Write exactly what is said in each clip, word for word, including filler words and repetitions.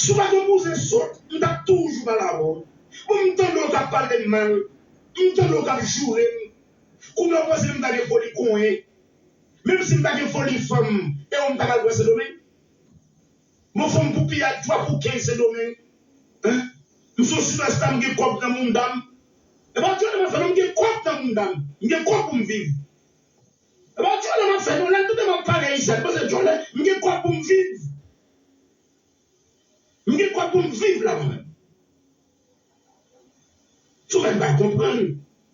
Si w pa t yon bouzen sot, m t ap toujou pale avè w. Bon, m tande w t ap pale m mal. M tande w t ap joure m. Kounye a w panse m ta gen foli konyen. Menm si m ta gen foli fanm, e w m ta pral pran Sendomeng? Bon, fanm pou piyay twa pou kenz Sendomeng. Hein? M se yon sipèsta, m gen kòb nan mounda m. E pa djòlè m ap fè non, m gen kòb nan mounda m. M gen kòb pou m viv. E pa djòlè m ap fè non, lè m tande m ap pale ayisyen, m panse djòlè, m gen kòb pou m viv. M gen kòb pou m viv la mwen menm. Sou mwen m pa konprann.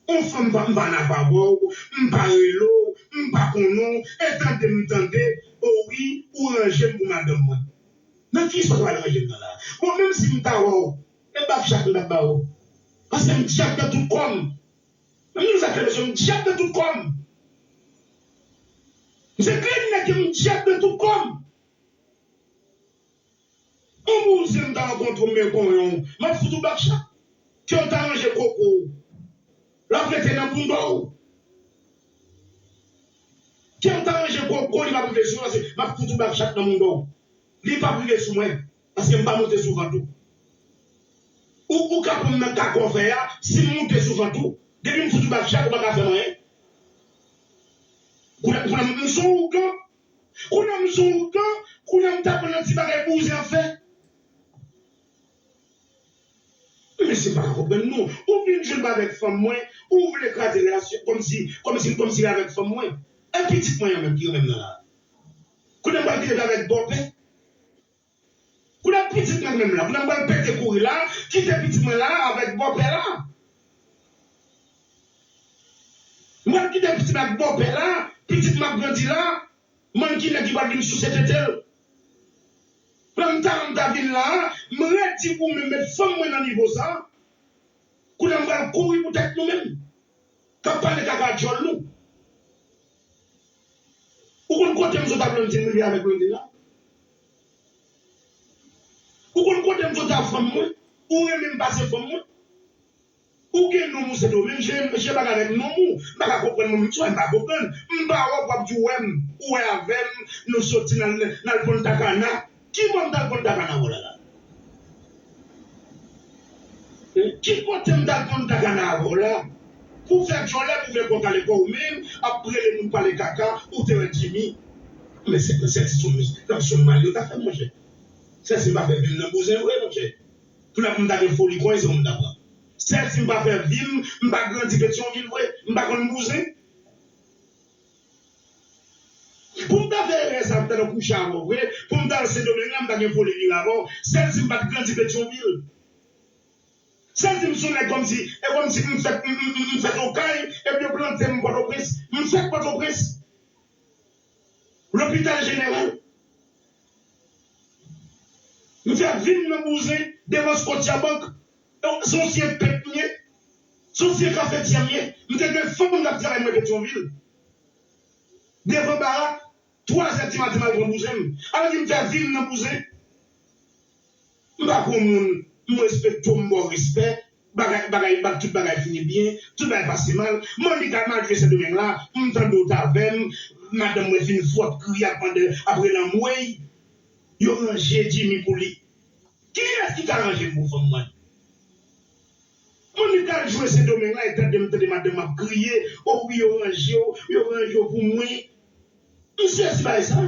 On fanm pa, m pa nan pa wè w, m pa rele w, m pa konnen w, e tande m tande, o wi, ou ranje m pou madanm mwen. Nan ki istwa w al ranje m nan la? Bon, menm si m ta wè w, e bak chak m t ap ba w. Paske m dyab nan tout kò m. Menm nou sa fè mesye, m dyab nan tout kò m. M se grenn nèg ke m dyab nan tout kò m. On bouzen m ta rankontre m men konyen w, m ap fout ou bak chak. Ke w ta ranje koko w, l ap rete nan bounda w. Ke w ta ranje koko, li p ap rive sou mwen, paske m ap fout ou bak chak nan bounda w. Li p ap rive sou mwen, paske m pa moute sou vant ou. Ou, ou ka pran m nan kako w fè a, si m moute sou vant ou, depi m fout ou bak chak, ou pa ka fè m anyen. Kounye a, kounye a, m se yon ougan. Kounye a m se yon ougan, kounye a m t aprann nan ti bagay bouzen ap fè. Mesye pa ka konprann nou. Ou vin jwenn m avèk fanm mwen, ou vle kraze relasyon, kòmsi, kòmsi, kòmsi avèk fanm mwen. E pitit mwen an menm ki renmen m nan la. Kounye a m pral kite l avèk bòpè. Kounye a pitit mwen menm la, kounye a m pral pete kouri la, kite pitit mwen la avèk bòpè la. M pral kite pitit mwen ak bòpè la, pitit mwen ap grandi la, mannkinen ki pral vin souse tete l. Lè m ta, m ta vin la, m redi pou mwen met fanm mwen nan nivo sa. Kounye a m pral kouri pou tèt nou menm. K ap pale kaka djòl nou. Ou konn kote m sot a Blondine rive avèk Blondine la? Ou konn kote m sot a fanm mwen? Ou renmen m pase fanm mwen? Ou gen nonm ou Sendomeng, je, je pa ka avèk nonm ou. M pa ka konprann mwen menm, swa m pa konprann. M pa wè w, w ap di w wè m, ou wè avè m, nou soti n al, n al Punta Cana. Ki bò m t al Punta Cana avè w la la? Ki kote m t al Punta Cana avè w la? Pou fè djòlè, pou fè kò kale kò w menm, ap rele moun pale kaka, ou te wè Jimmy. Men se, se ti sou, se ti sou mal yo ta fè m, monchè. Se si m pa fè vi m nan bouzen vre, monchè. Pou la pou m ta gen foli konyen se ou m ta pran. Sèl si m pa fè vi m, m pa grandi Petyonvil vre, m pa konn bouzen. Pou m ta fè erè sa, m ta nan kouche avè w vre, pou m ta al Sendomeng la, m ta gen foli vire avè w. Sèl si m pa t grandi Petyonvil. Sèl si m se yon nèg kòmsi, e kòmsi m fèt, m, m, m, m fèt Okay, epi yo plante m Pòtoprens. M fèt Pòtoprens. Lopital Jeneral. M fè vi m nan bouzen devan Scotiabank. Se yon syen pèp m ye. Se yon syen kafetyè m ye. M te gen fanm k ap travay mwen Petyonvil. Devan barak, twa zè di maten m al pran bouzen m. Alò di m fè vi m nan bouzen. M pa pou moun, m respekte w, m ba w respè. Bagay, bagay, bag, tout bagay fini byen, tout bagay pase mal. Monica, m al jwe Sendomeng la, m tande w t avè m, madanm mwen fin fou, ap kriye, ap mande, ap rele anmwey. Yo ranje Jimmy pou li. Kiyès ki ka ranje m pou fanm mwen? Monica al jwe Sendomeng la, e tande m tande madanm ap kriye, o wi, yo ranje w, yo ranje w pou mwen. M sezi bagay sa.